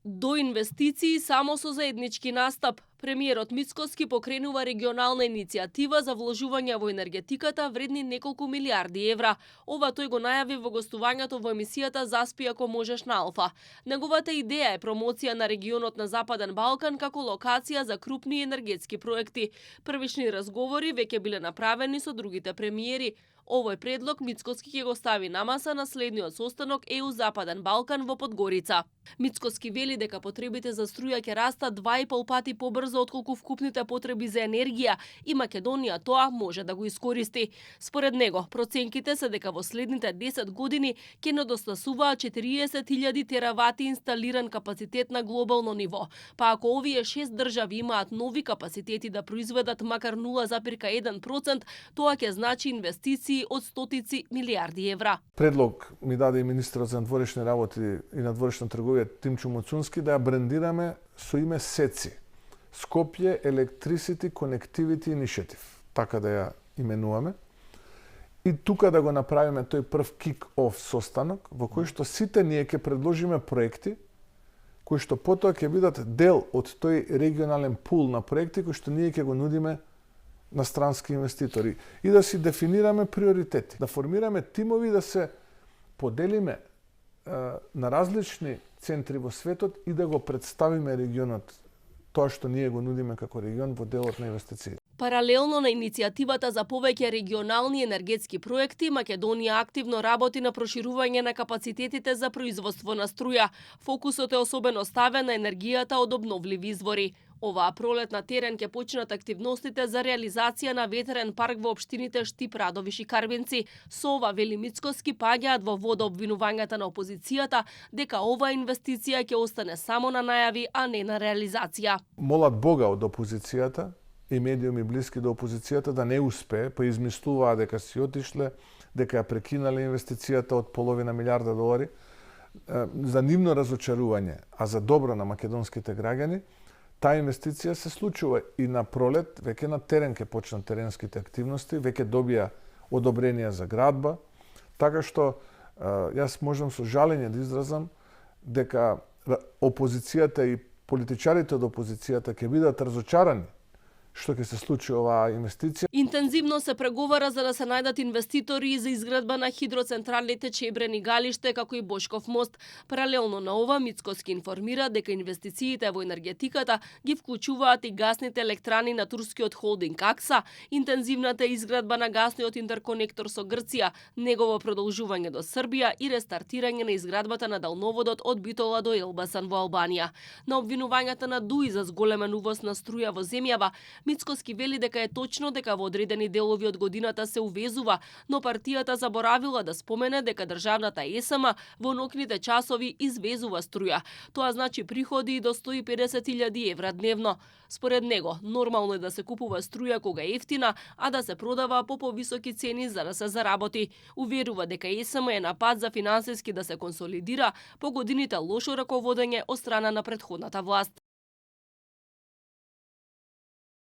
До инвестиции само со заеднички настап. Премиерот Мицкоски покренува регионална иницијатива за вложување во енергетиката вредни неколку милиарди евра. Ова тој го најави во гостувањето во емисијата Заспи ако можеш на Алфа. Неговата идеја е промоција на регионот на Западен Балкан како локација за крупни енергетски проекти. Првични разговори веќе биле направени со другите премиери. Овој предлог Мицкоски ќе го стави на маса на следниот состанок ЕУ Западен Балкан во Подгорица. Мицкоски вели дека потребите за струја ќе растат 2,5 пати побрзо отколку вкупните потреби за енергија и Македонија тоа може да го искористи. Според него, проценките се дека во следните 10 години ќе недостасуваат 40.000 теравати инсталиран капацитет на глобално ниво. Па ако овие 6 држави имаат нови капацитети да произведат макар 0,1%, тоа ќе значи инвестиции од стотици милиарди евра. Предлог ми даде и министерот за надворешни работи и надворешна трговија Тимчо Муцунски да ја брендираме со име СЕЦИ. Скопје Electricity Connectivity Initiative, така да ја именуваме. И тука да го направиме тој прв кик-оф состанок во кој што сите ние ќе предложиме проекти кои што потоа ќе бидат дел од тој регионален пул на проекти кои што ние ќе го нудиме на странски инвеститори и да си дефинираме приоритети, да формираме тимови, да се поделиме на различни центри во светот и да го представиме регионот, тоа што ние го нудиме како регион во делот на инвестиции. Паралелно на иницијативата за повеќе регионални енергетски проекти, Македонија активно работи на проширување на капацитетите за производство на струја. Фокусот е особено ставен на енергијата од обновливи извори. Оваа пролет на терен ќе почнат активностите за реализација на ветерен парк во општините Штип, Радовиш и Карбинци. Со ова, вели Мицкоски, паѓаат во вода обвинувањата на опозицијата дека оваа инвестиција ќе остане само на најави, а не на реализација. Молат Бога од опозицијата и медиуми блиски до опозицијата да не успее, па измислуваа дека си отишле, дека ја прекинале инвестицијата од половина милиарда долари. За нивно разочарување, а за добро на македонските граѓани, таа инвестиција се случува и на пролет, веќе на терен ќе почнат теренските активности, веќе добија одобренија за градба, така што јас можам со жалење да изразам дека опозицијата и политичарите од опозицијата ќе бидат разочарани што ќе се случи оваа инвестиција. Интензивно се преговара за да се најдат инвеститори за изградба на хидроцентралите Чебрен и Галиште, како и Бошков мост. Паралелно на ова, Мицкоски информира дека инвестициите во енергетиката ги вклучуваат и гасните електрани на турскиот холдинг Акса, интензивната изградба на гасниот интерконектор со Грција, негово продолжување до Србија и рестартирање на изградбата на далноводот од Битола до Елбасан во Албанија. На обвинувањата на ДУИ за зголемен увоз на струја во земјава, Мицкоски вели дека е точно дека во одредени делови од годината се увезува, но партијата заборавила да спомене дека државната ЕСМ во ноќните часови извезува струја. Тоа значи приходи и до 150.000 евра дневно. Според него, нормално е да се купува струја кога е ефтина, а да се продава по повисоки цени за да се заработи. Уверува дека ЕСМ е на пат за финансиски да се консолидира по годините лошо раководење од страна на претходната власт.